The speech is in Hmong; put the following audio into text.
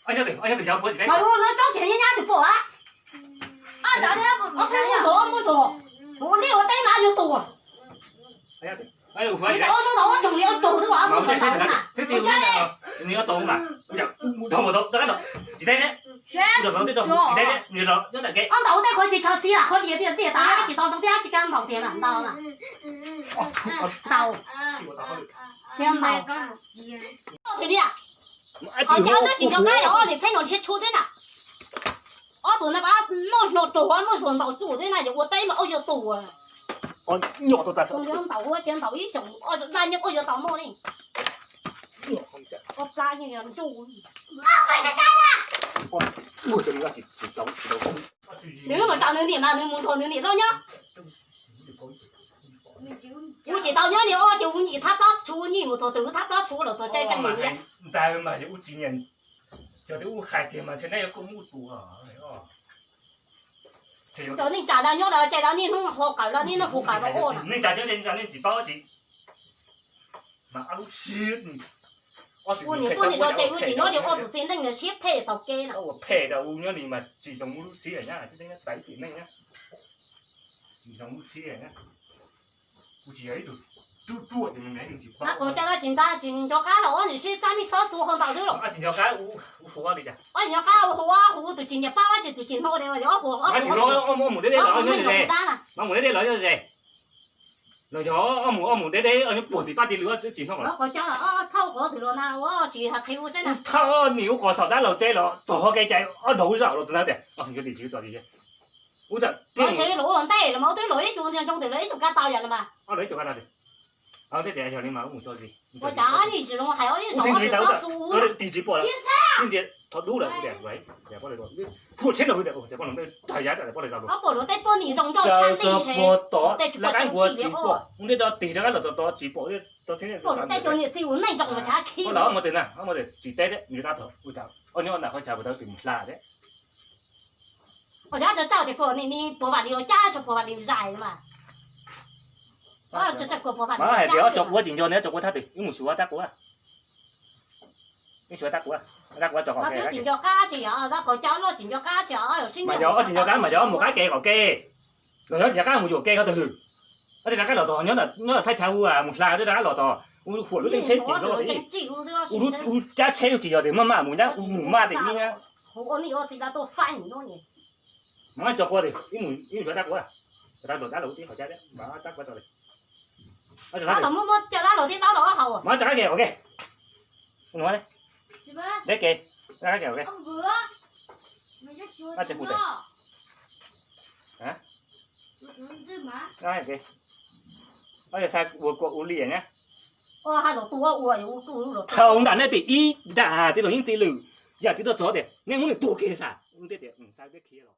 Mas ua no tsob tiag nyab nyab tus pom a. Ob tug mus zov, ob tug mus zov. Ua liaj ua teb mas yog tus. Nws tau ob xyoo li ob tug xwb mas mus tau na. Nws ob tug mas, tsis teb, ob tug tej qhov tsis tau xis lam qhuav diav tiag tiag tas tsis tau rau tiag tsis kab ntaus tiag lam ntaus na. Ntaus. Tsis ntaus. Qhov cov tsis nco qab yog ob niam peb no nrhiav tshuaj thiab na. Ob tug na pab noj hno raug muaj zuag ntaus cuj thiab na, yog ua teb mas ob yog tus. Ntaus ua tsis ntaus ib xyoos, daj nyoog ob yog tau noj li. Nws mas raws nws niam mas nws mus nrog nws niam loj nyob. Kuv tsis tau nyob li os, ces kuv nyim thab plab tshuv, nyim mus txog twg thab plab tshuv los txog tseeb tseeb niam. Ntawd mas yog ub tsis nyiam, yog twb ub hais tiag mas ntshe neb yuav kuj muaj tus. Cov neej tsa lawv nyob lawv ces lawv niaj hnub ho kawm lawv niaj hnub hu kawm rau ua. Neej tsa nyob ces neej tsa nej tsis paub tsis mas ob lub siab. Ua niam tuaj niam tso ces kuv tsis nyob li ob tug txiv neej siab phem taug kev na. Ua phem rau nyob li mas tsis zoo lub siab nyab, tsis zoo lub siab nyab. Tsis zoo lub siab nyab. Kuv tsis yog ib tug ruaj ruaj ces kuv coj lawv tsis nco qab los ob niam sib tsab me xob xu hau ntaus xwb los. Tsis nco qab, hu ob li cas? Ob tsis nco qab hu, hu tus tsis nyiam pab, ob tsis tus tsis hnov li, ob hu ob mus deb deb los nyob ze. Ob mus deb deb los nyob ze. Los yog ob mus, ob mus deb deb, ob nyob puag tim pab tim lwm twb tsis hnov los. Thauj qhov twg los na, tsis hais qhia ua xwb na. Thauj nim ub qhov saum dab laug tsev los txog hauv kev cai ob daug zaum los tus ntawd tias, ub, twb los ua ntej los mas twb los ib tug ntsia ntsoov tias lawv ib tug kab tau yam no mas. Ua cas nim tsis zoo hais, ib zaug tig tsis pom, thov dub lawm, huam tsheb rau, tag yav, ob pom luag tej poj niam zoo ncauj tshaj li he, tej tsis pom, ntej rau tig rov qab los tod tod tsis pom, pom luag tej cov niam txiv ua neej zoo mas tshav khi. Ob mus tsis teb thiab, nws tab tom ua cas ob nyob ntawm qhov chaw puas tau tus mus hla thiab. Ua cas tso tsawg tias kom nim ni puas vam li los cab tso puas vam li zais mas. Mas hais tias ob tso quav tsis nco nws, ob tso quav thab twg, wb mus xyuas tab quav. Wb xyuas tab quav, tab quav tso qhov kev. Mas yog ob tsis nco qab mas yog ob mus qab kev qhov kev. Los yog tsis rov qab mus yuam kev qhov twg. Ob tsis rov qab los tod, nyob ntawm thaj chaw hu mus hla twb rov qab los tod, hu huam lub teeb tsheb tsis zoo li. Hu cab tsheb tsis yog tias maj maj mus nyab, hu mus maj tias ib nyab. Mas tso quav tias wb mus, wb mus xyuas tab quav. Rov los dab laug tib qhov cab thiab mas tab quav tso li. Mas rov qab kev qhov kev. Deb kev, rov qab kev qhov kev. Ob tsis hu tes. Ob yog xa ua kua ua li nyab. Thaum nram nej tim ib nram txiv laus Yeeb txiv Lwm, yam txiv tuaj txog tias nej muab nws tua kiag xwb, nej tias xa peb khiav los.